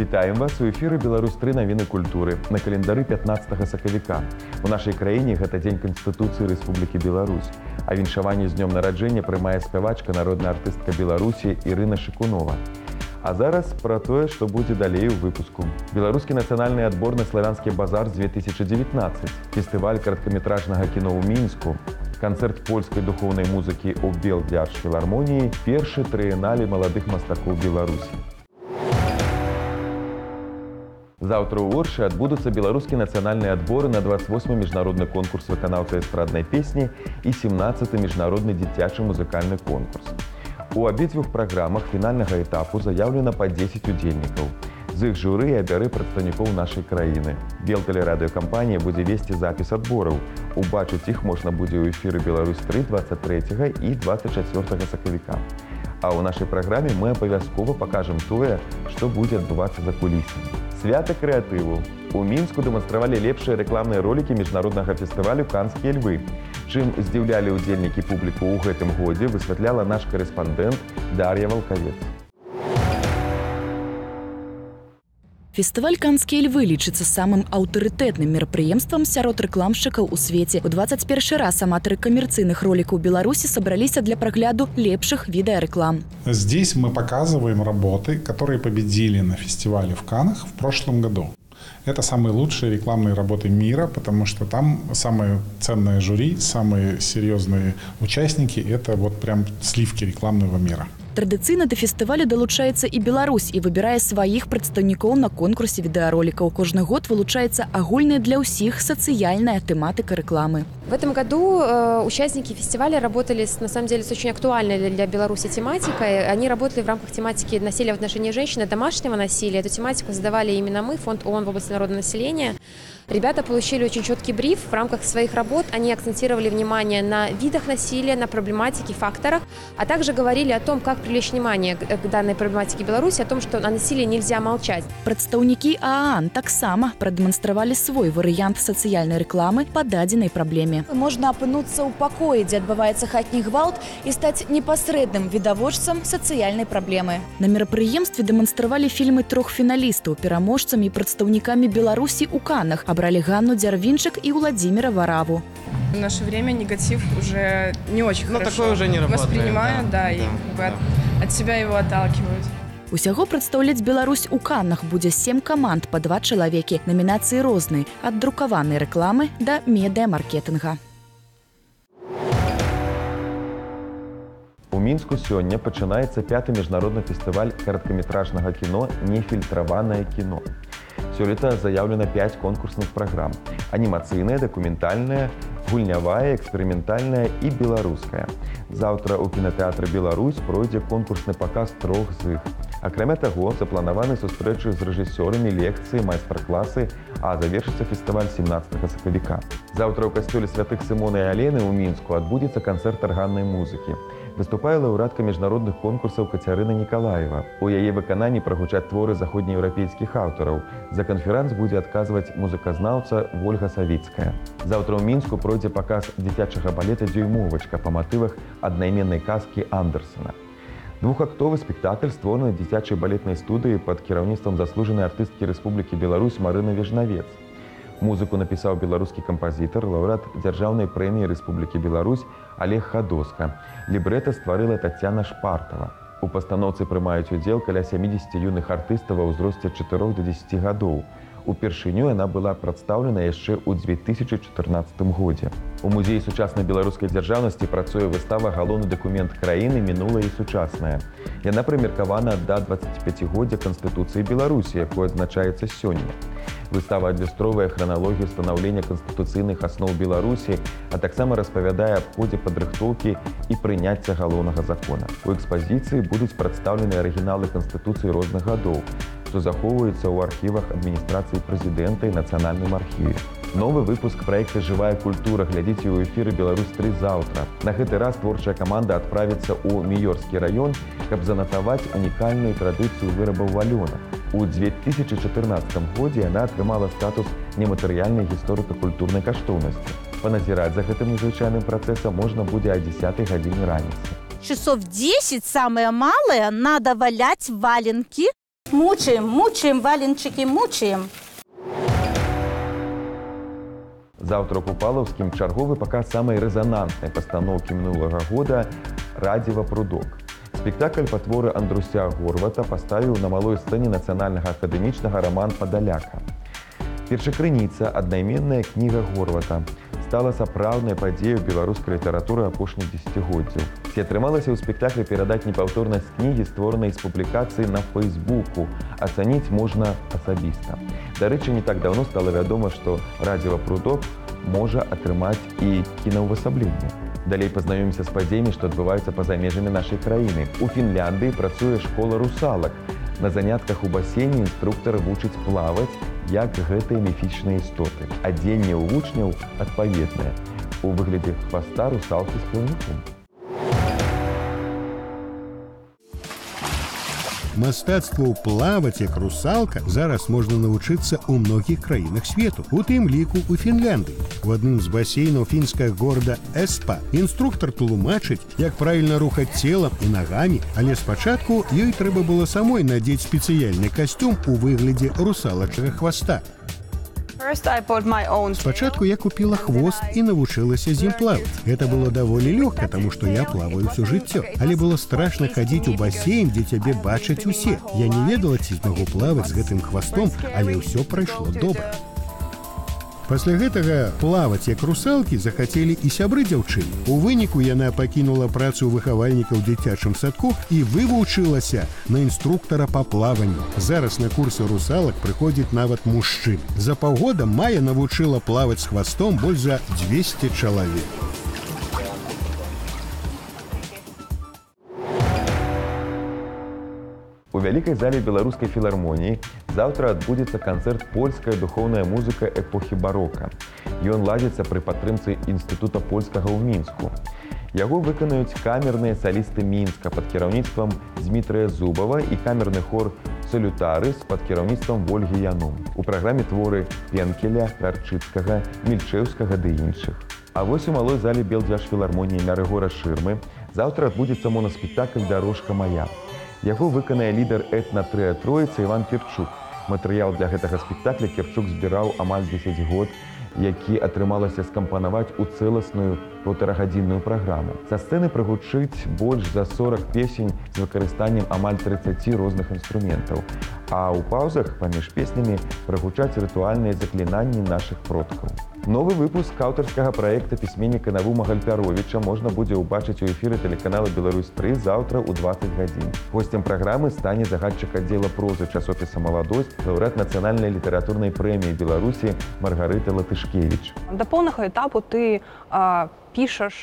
Вітаем вас у эфіры Беларусь 3 навіны культуры на календары 15 сакавіка. У нашай краіне гэта дзень Канстытуцыі Рэспублікі Беларусь. А віншаванне з днём нараджэння прымае спявачка, народная артыстка Беларусі Ірына Шыкунова. А зараз пра тое, што будзе далей у выпуску. Беларускі нацыянальны адбор на славянскі базар 2019, фестываль кароткаметражнага кіно ў Мінску, канцэрт польскай духоўнай музыкі ў Белдзяржфілармоніі, першы трыенале маладых мастакоў Беларусі. Заўтра ў Оршы адбудуцца беларускі нацыянальныя адборы на 28 міжнародны конкурс выканаўца эстраднай песні і 17 міжнародны дзіцячы музыкальны конкурс. У абедзвюх праграмах фінальнага этапу заяўлена па 10 удзельнікаў. З іх журы абярэ прадстаўнікоў нашай краіны. Белтэлерадыёкампанія будзе весці запіс адбораў. Убачыць іх можна будзе ў эфіры Беларусь 3 23 і 24 сакавіка. А ў нашай праграме мы абавязкова пакажам тое, што будзе адбывацца за кулісамі. Свята крэатыву. У Мінску дэманстравалі лепшыя рэкламныя ролікі міжнароднага фестывалю «Канскія львы». Чым здзіўлялі ўдзельнікі публіку ў гэтым годзе, высвятляла наш карэспандэнт Дар'я Валкавец. Фестываль «Канскія львы» лічыцца самым аўтарытэтным мерапрыемствам сярод рэкламшчыкаў у свеце. У 21 раз аматары камерцыйных ролікаў Беларусі сабраліся для прагляду лепшых відэарэклам. Здесь мы показываем работы, которые победили на фестивале в Каннах в прошлом году. Это самые лучшие рекламные работы мира, потому что там самое ценное жюри, самые серьезные участники – это вот прям сливки рекламного мира. Традыцыйна да фестывалю далучаецца і Беларусь і выбірае сваіх прадстаўнікоў на конкурсе відэаролікаў. Кожны год вылучаецца агульная для ўсіх сацыяльная тэматыка рэкламы. В этом году участники фестиваля работали, на самом деле, с очень актуальной для Беларуси тематикой. Они работали в рамках тематики насилия в отношении женщин, домашнего насилия. Эту тематику задавали именно мы, Фонд ООН в области народного населения. Ребята получили очень четкий бриф. В рамках своих работ они акцентировали внимание на видах насилия, на проблематике, факторах, а также говорили о том, как привлечь внимание к данной проблематике Беларуси, о том, что о насилии нельзя молчать. Прадстаўнікі ААН таксама прадэманстравалі свой варыянт сацыяльнай рэкламы па дадзенай праблеме. Можна апынуцца ў пакоі, дзе адбываецца хатні гвалт, і стаць непасрэдным відавочцам сацыяльнай праблемы. На мерапрыемстве дэманстравалі фільмы трох фіналістаў, пераможцамі і прадстаўнікамі Беларусі ў Каннах абралі Ганну Дзярвінчык і Владимира Вараву. В наше время негатив уже не очень хорошо такое уже не работает, воспринимают, да, и как бы от себя его отталкивают. Усяго прадстаўляць Беларусь у Каннах будзе 7 каманд па 2 чалавекі. Намінацыі розныя, ад друкаванай рэкламы да медыамаркетынга. У Мінску сёння пачынаецца 5-ы міжнародны фестываль кароткаметражнага кіно «Нефільтраванае кіно». Сёлета заяўлена 5 конкурсных праграм: анімацыйная, дакументальная, гульнявая, эксперыментальная і беларуская. Заўтра ў кінатэатры «Беларусь» пройдзе конкурсны паказ трох з іх. Акрамя таго, запланаваны сустрэчы з рэжысёрамі, лекцыі, майстар-класы, а завершыцца фестываль 17 сакавіка. Заўтра ў касцёле святых Сымона і Алены ў Мінску адбудзецца канцэрт арганнай музыкі. Выступае лаўрэатка міжнародных конкурсаў Кацярына Нікалаева. У яе выкананні прагучаць творы заходнееўрапейскіх аўтараў. За канферанс будзе адказваць музыказнаўца Вольга Савіцкая. Заўтра ў Мінску пройдзе паказ дзіцячага балета «Дзюймовачка» па матывах аднайменнай казкі Андерсена. Двухактовы спектакль створаны дзіцячай балетнай студыяй пад кіраўніцтвам заслужанай артысткі Рэспублікі Беларусь Марыны Вежнавец. Музыку напісаў беларускі кампазітар, лаўрэат Дзяржаўнай прэміі Рэспублікі Беларусь Олег Хадоска. Лібрэта стварыла Тацяна Шпартава. У пастаноўцы прымаюць удзел каля 70 юных артыстаў ва ўзросце ад 4 до 10 гадоў. Упершыню яна была прадстаўлена яшчэ ў 2014 годзе. У музеі сучаснай беларускай дзяржаўнасці працуе выстава «Галоўны дакумент краіны. Мінулае і сучаснае». Яна прымеркавана да 25-годдзя Канстытуцыі Беларусі, якое адзначаецца сёння. Выстава адлюстроўвае храналогію станаўлення канстытуцыйных асноў Беларусі, а таксама распавядае аб ходзе падрыхтоўкі і прыняцця галоўнага закона. У экспазіцыі будуць прадстаўлены арыгіналы Канстытуцыі розных гадоў, што захоўваюцца ў архівах адміністрацыі прэзідэнта і нацыянальным архіве. Новы выпуск праекта «Жывая культура» глядзіце ў эфіры Беларусь 3 заўтра. На гэты раз творчая каманда адправіцца ў Міёрскі раён, каб занатаваць унікальную традыцыю вырабаў валёнак. У 2014 годзе яна атрымала статус нематэрыяльнай гісторыка-культурнай каштоўнасці. Паназіраць за гэтым незвычайным працэсам можна будзе а 10 гадзіне раніцы. Часов 10, самое малое, надо валять валенки. Мучаем, мучаем, валенчики, мучаем. Заўтра ў Купалаўскім чарговы паказ самай рэзананснай пастаноўкі мінулага года «Радзіва Прудок». Спектакль па творы Андруся Горвата паставіў на малой сцэне Нацыянальнага акадэмічнага Раман Падаляка. Першакрыніца, аднайменная кніга Горвата, стала сапраўднай падзеяй у беларускай літаратуры апошніх дзесяцігоддзяў. Ці атрымалася ў спектаклі перадаць непаўторнасць кнігі, створанай з публікацыі на Фэйсбуку, ацаніць можна асабіста. Дарэчы, не так даўно стала вядома, што «Радзіва Прудок» можа атрымаць і кінаўвасабленне. Далей пазнаёмімся з падзеямі, што адбываюцца па-за межамі нашай краіны. У Фінляндыі працуе школа русалак. На занятках у басейне інструктар вучыць плаваць, як гэтыя міфічныя істоты. Адзенне ў вучняў адпаведнае у выглядзе хваста русалкі з плаўніком. Мастацтву плаваць як русалка зараз можна навучыцца ў многіх краінах свету, у тым ліку у Фінляндыі. У адным з басейнаў фінскага горада Эспа інструктар тлумачыць, як правільна рухаць целам і нагамі, але спачатку ёй трэба было самой надзець спецыяльны касцюм у выглядзе русалачага хваста. Спачатку я купіла хвост і навучылася з ім плаваць. Гэта было даволі лёгка, таму што я плаваю ўсё жыццё. Але было страшна хадзіць у басейн, дзе цябе бачаць усе. Я не ведала, ці змагу плаваць з гэтым хвастом, але ўсё прайшло добра. Пасля гэтага плаваць як русалкі захацелі і сябры дзяўчыны. У выніку яна пакінула працу выхавальніка ў дзіцячым садку і вывучылася на інструктара па плаванню. Зараз на курсы русалак прыходзіць нават мужчын. За паўгода Мая навучыла плаваць з хвастом больш за 200 чалавек. У вялікай зале Беларускай філармоніі заўтра адбудзецца канцэрт «Польская духоўная музыка эпохі барока». Ён ладзіцца пры падтрымцы Інстытута польскага ў Мінску. Яго выканаюць камерныя салісты Мінска пад кіраўніцтвам Дмітрыя Зубава і камерны хор «Салютарыс» пад кіраўніцтвам Вольгі Янум. У праграме творы Пенкеля, Рарчыцкага, Мільчэўскага ды іншых. А вось у малой зале Белдзяржфілармоніі імя Рыгора Шырмы заўтра адбудзецца монаспектакль «Дарожка мая». Яго выканае лідар этна-трыа «Троіца» Іван Кірчук. Матэрыял для гэтага спектакля Кірчук збіраў амаль 10 год, які атрымалася скампанаваць у цэласную паўтарагадзінную праграму. Са сцэны прагучыць больш за 40 песень з выкарыстаннем амаль 30 розных інструментаў. А ў паўзах паміж песнямі прагучаць рытуальныя заклінанні нашых продкаў. Новы выпуск аўтарскага праекта пісьменніка Навума Гальпяровіча можна будзе ўбачыць у эфіры тэлеканала «Беларусь-3» заўтра ў 20 гадзін. Госцем праграмы стане загадчык аддзела прозы часопіса «Маладосць», лаўрэат нацыянальнай літаратурнай прэміі Беларусі Маргарыта Латышкевіч. Да пэўнага этапу ты пішаш,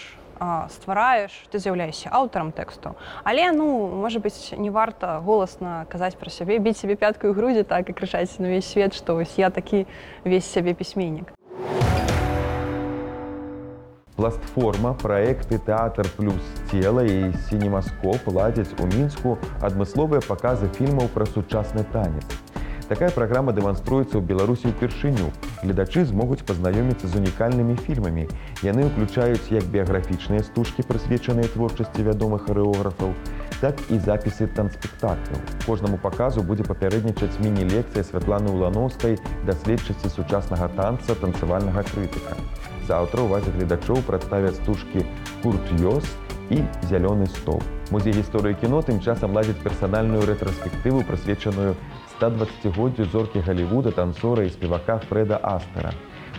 ствараеш, ты з'яўляешся аўтарам тэксту. Але, ну, можа быць, не варта голасна казаць пра сябе, біць сябе пяткай у грудзі так і крычаць на ўвесь свет, што вось я такі весь сябе пісьменнік. Пластформа, праекты «Тэатр плюс цела» і «Сінемаскоп» ладзяць у Мінску адмысловыя паказы фільмаў пра сучасны танец. Такая праграма дэманструецца ў Беларусі ўпершыню. Гледачы змогуць пазнаёміцца з унікальнымі фільмамі. Яны ўключаюць як біяграфічныя стужкі, прысвечаныя творчасці вядомых харэографаў, так і запісы танцспектакляў. Кожнаму паказу будзе папярэднічаць міні-лекцыя Святланы Уланоўскай, даследчыцы сучаснага танца, танцавальнага крытыка. Заўтра ўвазе гледачоў прадставяць стужкі «Курт Йос» і «Зялёны стол». Музей гісторыі кіно тым часам ладзіць персанальную рэтраспектыву, прысвечаную 120-годдзю зоркі Галівуда, танцора і спевака Фрэда Астера.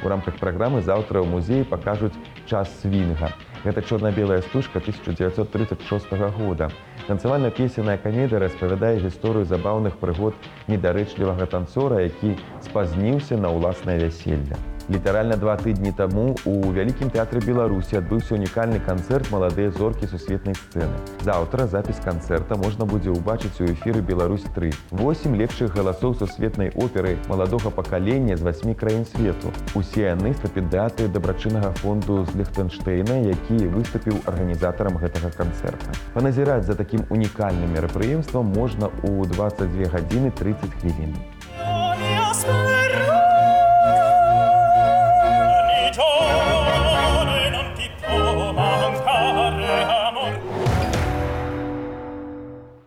У рамках праграмы заўтра ў музеі пакажуць «Час свінга». Гэта чорна-белая стужка 1936 года. Танцавальна-песенная камедыя распавядае гісторыю забаўных прыгод недарэчлівага танцора, які спазніўся на ўласнае вяселле. Літаральна 2 тыдні таму у Вялікім тэатры Беларусі адбыўся унікальны канцэрт «Маладыя зоркі сусветнай сцэны». Заўтра запіс канцэрта можна будзе ўбачыць у эфіры «Беларусь-3». 8 лепшых галасоў сусветнай оперы маладога пакалення з 8 краін свету. Усе яны стыпендыаты дабрачыннага фонду з Ліхтэнштэйна, які выступіў арганізатарам гэтага канцэрта. Паназіраць за такім унікальным мерапрыемствам можна ў 22 гадзіны 30 хвілін.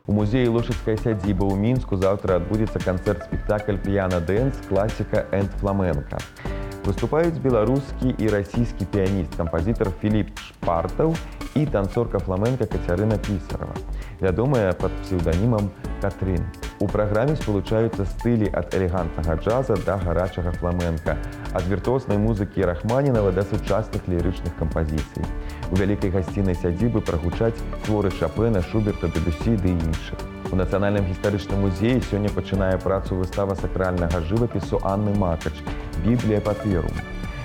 У музеі Лошыцкая сядзіба ў Мінску заўтра адбудзецца канцэрт-спектакль «Піяна-дэнс. Класіка энд фламенка». Выступаюць беларускі і расійскі піяніст, кампазітар Філіп Шпартаў і танцорка фламенка Кацярына Пісарава, вядомая пад псеўданімам Катрын. У праграме спалучаюцца стылі ад элегантнага джаза да гарачага фламенка, ад віртуознай музыкі Рахманінава да сучасных лірычных кампазіцый. У вялікай гасцінай сядзібы прагучаць творы Шапэна, Шуберта, Дэбюсі ды іншых. У Нацыянальным гістарычным музеі сёння пачынае працу выстава сакральнага жывапісу Анны Макач «Біблія паперум».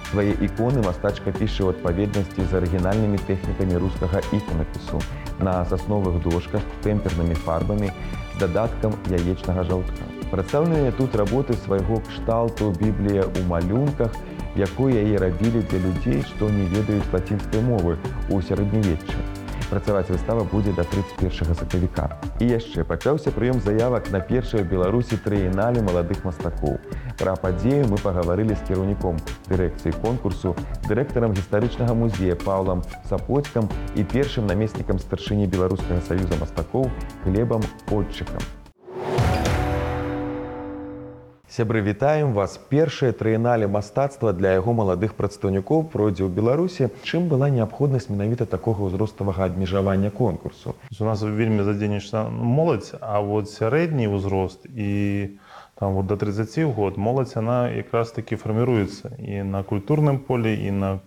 Свае іконы мастачка піша ў адпаведнасці з арыгінальнымі тэхнікамі рускага іконапісу на сасновых дошках, тэмпернымі фарбамі з дадаткам яечнага жаўтка. Прадстаўленыя тут работы свайго кшталту «Біблія ў малюнках», якую яе рабілі для людзей, што не ведаюць лацінскай мовы ў сярэднявеччы. Працаваць выстава будзе да 31 сакавіка. І яшчэ пачаўся прыём заявак на першае ў Беларусі трыенале маладых мастакоў. Пра падзею мы пагаварылі з кіраўніком дырэкцыі конкурсу, дырэктарам гістарычнага музея Паўлам Сапоцькам і першым намеснікам старшыні Беларускага саюза мастакоў Глебам Отчыкам. Сябры, вітаем вас. Першае трыенале мастацтва для яго маладых прадстаўнікоў пройдзе ў Беларусі. Чым была неабходнасць менавіта такога ўзроставага абмежавання конкурсу? У нас вельмі задзейнічана моладзь, а вот сярэдні ўзрост і там вот до 30 год моладзь, она якраз таки фарміруецца і на культурным поле, і на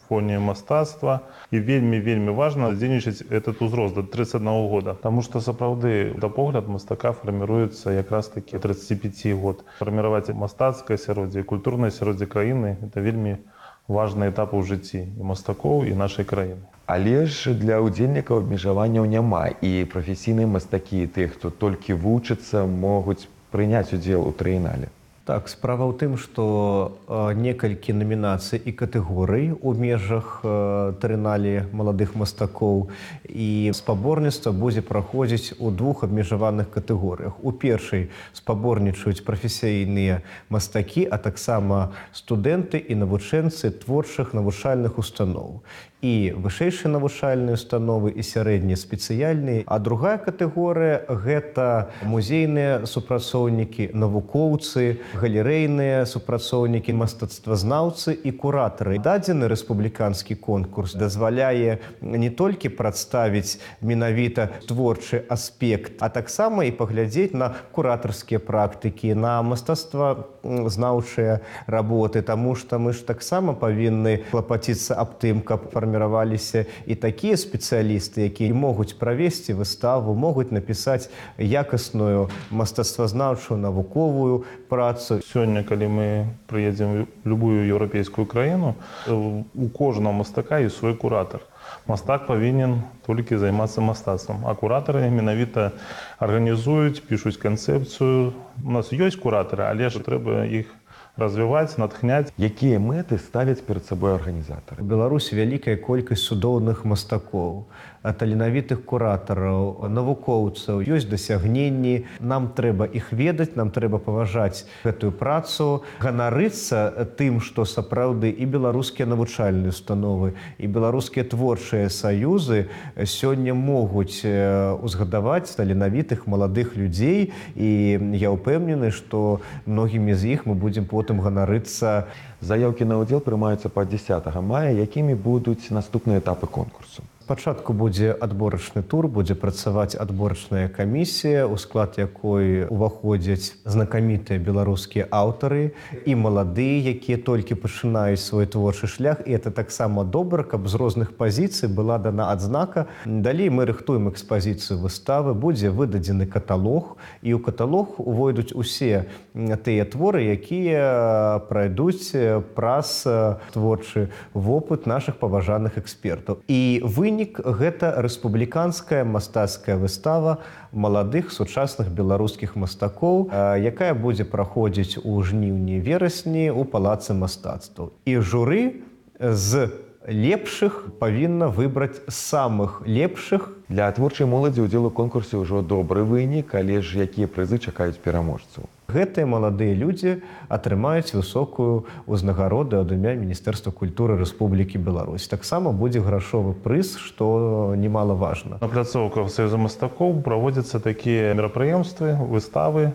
фоне мастацтва. І вельмі-вельмі важна задзейнічаць этот узрост до 31 года, потому что сапраўды дапогляд мастака фарміруецца якраз таки 35 год. Фарміраваць мастацкае асяроддзе і культурнае асяроддзе краіны — это вельмі важны этап у жыцці і мастакоў, і нашай краіны. Але ж для ўдзельнікаў абмежаванняў няма, і прафесійныя мастакі, і тыя, хто толькі вучыцца, могуць прыняць удзел у трыенале. Так, справа ў тым, што некалькі намінацый і катэгорый у межах трыеналі маладых мастакоў, і спаборніцтва будзе праходзіць у двух абмежаваных катэгорыях. У першай спаборнічаюць прафесійныя мастакі, а таксама студэнты і навучэнцы творчых навучальных устаноў. І вышэйшыя навучальныя установы, і сярэднія спецыяльныя. А другая катэгорыя — гэта музейныя супрацоўнікі, навукоўцы, галерэйныя супрацоўнікі, мастацтвазнаўцы і куратары. Дадзены рэспубліканскі конкурс дазваляе не толькі прадставіць менавіта творчы аспект, а таксама і паглядзець на куратарскія практыкі, на мастацтвазнаўчыя работы, таму што мы ж таксама павінны клапаціцца аб тым, каб фарміраваліся і такія спецыялісты, якія могуць правесці выставу, могуць напісаць якасную мастацтвазнаўчую навуковую працу. Сёння, калі мы прыедзем в любую еўрапейскую краіну, у кожнага мастака ёсць свой куратар. Мастак павінен толькі займацца мастацтвам, а куратары менавіта арганізуюць, пішуць канцэпцыю. У нас ёсць куратары, але ж трэба іх развіваць, натхняць. Якія мэты ставяць перад сабой арганізатары? У Беларусі вялікая колькасць цудоўных мастакоў, таленавітых куратараў, навукоўцаў. Ёсць дасягненні, нам трэба іх ведаць, нам трэба паважаць гэтую працу, ганарыцца тым, што сапраўды і беларускія навучальныя установы, і беларускія творчыя саюзы сёння могуць узгадаваць таленавітых маладых людзей, і я ўпэўнены, што многімі з іх мы будзем потым ганарыцца. Заяўкі на ўдзел прымаюцца па 10 мая. Якімі будуць наступныя этапы конкурсу? Спачатку будзе адборачны тур, будзе працаваць адборачная камісія, у склад якой уваходзяць знакамітыя беларускія аўтары і маладыя, якія толькі пачынаюць свой творчы шлях. І это таксама добра, каб з розных пазіцый была дана адзнака. Далей мы рыхтуем экспазіцыю выставы, будзе выдадзены каталог, і ў каталог увойдуць усе тыя творы, якія пройдуць праз творчы вопыт нашых паважаных экспертаў. І вынік гэта рэспубліканская мастацкая выстава маладых сучасных беларускіх мастакоў, якая будзе праходзіць у жніўні-верасні ў палацы мастацтваў. І журы з Лепшых павінна выбраць самых лепшых. Для творчай моладзі ўдзел у конкурсе ўжо добры вынік, але ж якія прызы чакаюць пераможцаў? Гэтыя маладыя людзі атрымаюць высокую ўзнагароду ад імя Міністэрства культуры Рэспублікі Беларусь. Таксама будзе грашовы прыз, што немалаважна. На пляцоўках Саюза мастакоў праводзяцца такія мерапрыемствы, выставы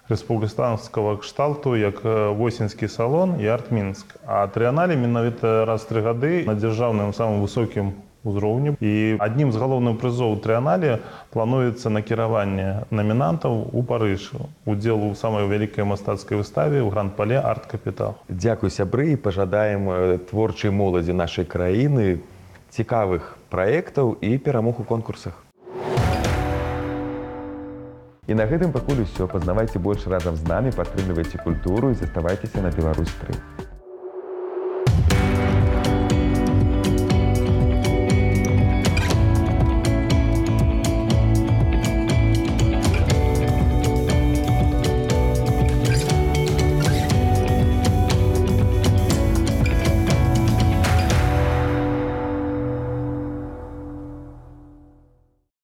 рэспубліканскага кшталту, як Восеньскі салон і Арт-Мінск. А трыянале менавіта раз в 3 гады на дзяржаўным самым высокім узроўні. І аднім з галоўных прызоў трыянале плануецца накіраванне намінантаў у Парыж, удзел у самай вялікай мастацкай выставе ў Гранд-Пале Арт-Капітал. Дзякуй, сябры, і пажадаем творчай моладзі нашай краіны цікавых праектаў і перамог у конкурсах. І на гэтым пакуль усё. Пазнавайце больш разам з намі, падтрымлівайце культуру і заставайцеся на Беларусь 3.